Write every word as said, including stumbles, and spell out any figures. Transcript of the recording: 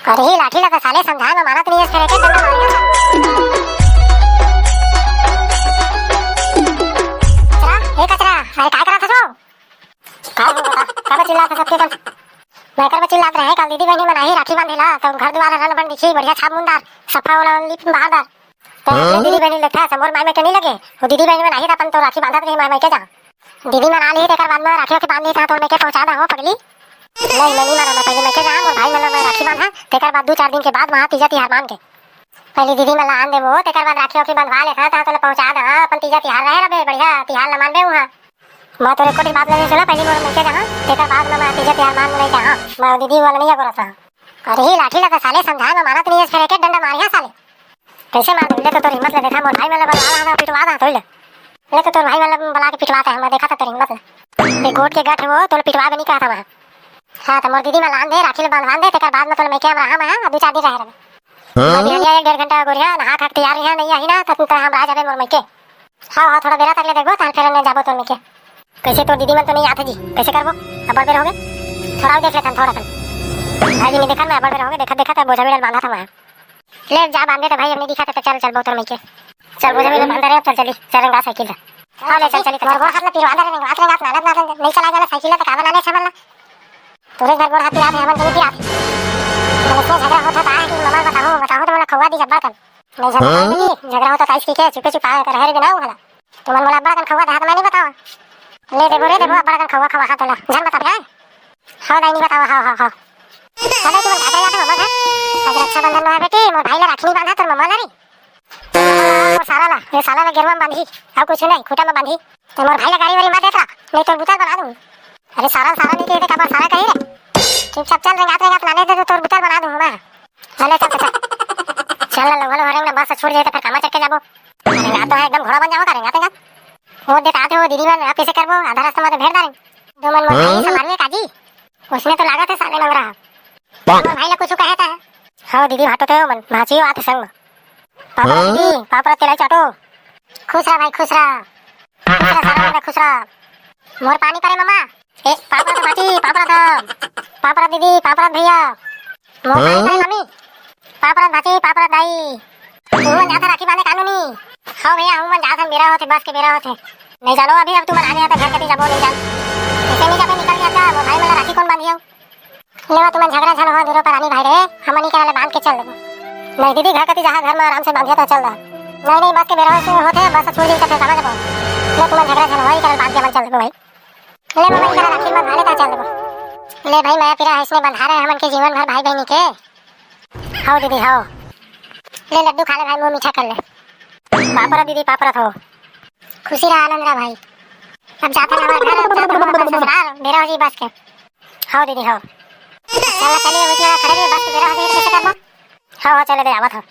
अरे, लाठी ला तो साले समझाए में मानत नहीं है, फिर एक एक डंडा मारेगा। कचरा, ए कचरा, अरे काय करत हस? काय हो बता, काबर चिल्लात हस सबके संग? मैं कर चिल्लात रहे, काल दीदी बहिनी मन आही राखी बांधे ला, तो घर दुआर हरन बन दिखी, बढ़िया छाप मुंदार, सफा वाला लिप बाहरदार। तो हाँ? दीदी बहिनी लेखा समोर माय में के नहीं लगे, वो दीदी बहिनी मन आही त अपन तो राखी बांधत रही माय में के जा। दीदी मन आ लिही, तेकर बाद में राखी ओखी बांध लिही, तहाँ तोर मइके पहुँचा दे हो पगली। नहीं, मैं नहीं मानव, मैं पहले मइके जाहूँ, मोर भाई मन ला मैं राखी बांधा, तेकर बाद दू चार दिन के बाद वहाँ तीजा तिहार मान के। पहले दीदी मन ला आन देबो, तेकर बाद राखी ओखी बंधवा लेथन, तहाँ तोला पहुँचा दे, हाँ, अपन तीजा तिहार रहे रबे, बढ़िया तिहार ला मानबे उहाँ। मैं तोरे कोठी बात लेने सुना, पहले मोर मइके जाहूँ, तेकर बाद में मैं तीजा तिहार मान नहीं जाहूँ, मैं दीदी वाला नहीं है बोलत हूँ। अरे ही लाठी ला तो साले समझाए में मानत नहीं है, फिर एक एक डंडा मारिहा साले। कैसे मार देबे? ले तो तोर हिम्मत ले देखा, मोर भाई मन ला बलवा ला, पिटवा दा तोल ले। ले तो तोर भाई मन ला बला के पिटवा ता, मैं देखा था तोर हिम्मत ले। ये गोट के गठ वो, तोल पिटवा भी नहीं कहा था मैं। हाँ, तो मोर दीदी मन ला आन दे, राखी ले बंधवान दे, तेकर बाद में तोल मइके हम रहा मैं, हाँ, दू चार दिन रहे रहे। हाँ? मैं बिहनिया एक डेढ़ घंटा गोरिया, नहा खा के तैयार रहा, नहीं आही ना, तब तो हम रह जाबे मोर मइके। हाँ, हाँ, थोड़ा बेरा तक ले देखबो, ताल फेर में जाबो तोर मइके। कैसे तोर दीदी मन तो नहीं आथे जी, कैसे करबो? अब्बड़ बेर होगे, थोड़ा देख लेथन, थोड़ा कन। भाई जी नहीं देखन मैं, अब्बड़ बेर होगे, देखा, देखा, तब बोझा बिड़ल बांधा था मैं। ले जा बांधे तो भाई, अब नहीं दिखा तो चल, चल, बहुत रमई के। चल, बोझा में बांध रहे, चल, चली, चल, रंगा साइकिल ला। हाँ, ले चल, चली, चल, मोर गोड़ हाथ ला पिरवा दे रे, रंगात, रंगात, नानत, नानत, नहीं चला जाला साइकिल ला, तो काबर नाने छे मन ला? तोरे घर गोड़ हाथ पिरात है, हमन तो नहीं पिरात। हमन इसमें झगड़ा होत होत आए कि ममा बताओ, बताओ तो मोला खवा दी जब्बा कन। नहीं झगड़ा हाँ? नहीं, झगड़ा होत होत आइस की के, चुपे चुपा कर हर बिना उहला। तुमन मोला अब्बड़ कन खवा दे, हाथ में नहीं बताओ। ले देबो रे, देबो, अब्बड़ कन खवा, खवा, हाँ, तोला। झन बता बे, हाँ? हाँ, दाई, नहीं बताओ, हाँ, हाँ, हाँ। हाँ, दाई, तुमन का करे जाते ममा घर? आज रक्षाबंधन में बेटी, मोर भाई ला राखी नहीं बांधा, तोर ममा ला रे। मोर सारा ला, ये सारा ला गेरुआ में बांधी, अउ कुछ नहीं, खूंटा में बांधी। तो मोर भाई ला गारी वारी मत देत रहा, नहीं तोर बुतार बना दूँ। अरे सारा, सारा नहीं कहते, काबर सारा कही रे? चुपचाप चल, रेंगात, रेंगात लाने दे, तो तोर बुतार बना दूँ मैं। चल, चल, चल। चल ना, लोहा, लोहा रेंग ना, बस छोड़ जाए तो फिर कामा चक्के जाबो। रेंगात तो है, एकदम घोड़ा बन जाओ का, रेंगात, रेंगात। वो देता आते हो, दीदी मन, आप कैसे करबो? आधा रास्ता में तो भेड़ डालें। दो मन मोर भाई हाँ? संभालवे काजी। उसने तो लागत है साले लंगड़ा। पाक। मोर भाई ला कुछ कहे था। हाँ दीदी, भाटो थे मन, भांची आते संग में। पापरा हाँ? दीदी, पापरा तेलाई चाटो। खुश रहा भाई, खुश रहा। खुश रहा सारा, खुश रहा। मोर पानी परे ममा। ए, पापरा तो भांची, पापरा तो। पापरा दीदी, पापरा भैया। मोर पानी हाँ? परे मम्मी। पापरा भांची, पापरा दाई। तुमन जाथन राखी बांधे कानूनी। हाँ भैया, हमन जाथन, बेरा होथे, बस के बेरा होथे। नहीं जानो अभी, अब तुमन आने आता घर कती जाबो, नहीं जान। ऐसे नहीं जाबे, निकल गया था, मोर भाई मन ला राखी कौन बांधी हो? लेवा तुमन झगड़ा झन हो, दूरो पर रानी भाई रे, हमन ही करा ले बांध के चल देबो। नहीं दीदी, घर कती जहाँ घर में आराम से बांधिया तो चल रहा। नहीं, नहीं, बस के बेरा होथे, होथे, बस छोड़ दी तो फिर समझ जाबो। ले तुमन झगड़ा झन हो, ही करा ले बांध के हमन चल देबो भाई। ले मम्मी करा राखी बंधा ले ता चल देबो। ले भाई, मैं तेरा इसने बंधा रहे हमन के जीवन भर भाई बहनी के। हाओ दीदी, हाओ। ले लड्डू खा ले भाई, मुंह मीठा कर ले। पापरा दीदी, पापरा थो। खुशी रहा, आनंद रहा भाई। अब जाते हैं हमारे घर, अब जाते हैं हमारे ससुराल, बेरा हो जी बस के। हाओ दीदी, हाओ। चल, चलिए, बेटी, खड़े रहिए, बस के बेरा हो जी, कैसे करबो? हाँ, हाँ, चले दे, आवत हो।